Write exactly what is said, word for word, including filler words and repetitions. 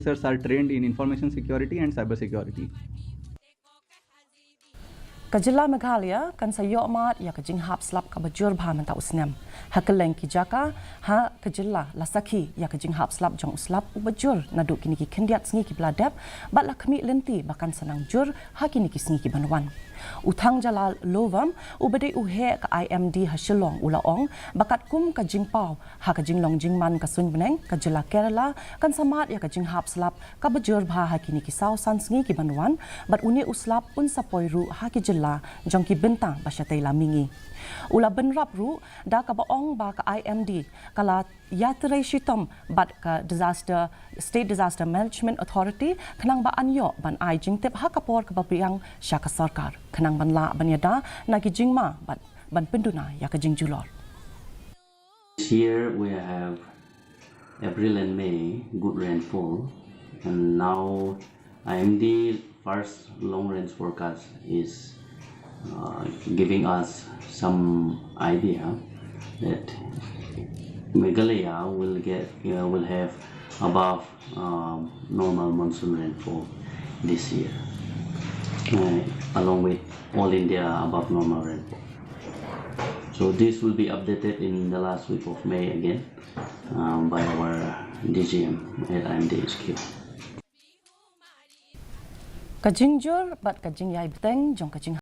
Officers are trained in information security and cyber security. Ka jylla Meghalaya kan sa ïoh mad ïa ka jinghap slap kaba jur bha mynta u snem. Ha kylleng ki jaka ha ka jylla la sakhi ïa ka jinghap slap jong u slap uba jur naduh kine ki khyndiat sngi kiba la dep, bad la khmih lynti ba kan sa nang jur ha kine ki sngi ki ban wan. U Thangjala Lovam, uba dei u heh ka I M D ha Shillong, u la ong ba katkum ka jingpaw ha ka jinglong jingman ka suiñ bneng, ka jylla Kerala kan sa mad ïa ka jinghap slap kaba jur bha ha kine ki saw san sngi ki ban wan, bad une u slap un sa poi ruh ha ki jylla jong ki bynta ba shatei la mihngi. U la bynrap ruh da kaba ong ba ka I M D ka la ïatrei shitom bad ka disaster, State Disaster Management Authority, khnang ba yn ïoh ban ai jingtip ha ka por kaba biang sha ka sorkar, khnang ban lah ban ïada na ki jingma bad ban pynduna ïa ka jingjulor. This year we have April and May good rainfall, and now I M D first long range forecast is uh, giving us some idea that Meghalaya will get uh, will have above um, normal monsoon rainfall this year, uh, along with all India above normal rainfall. So this will be updated in the last week of May again um, by our D G M at I M D H Q. Ka jingjur bad ka jingïai bteng jong ka jing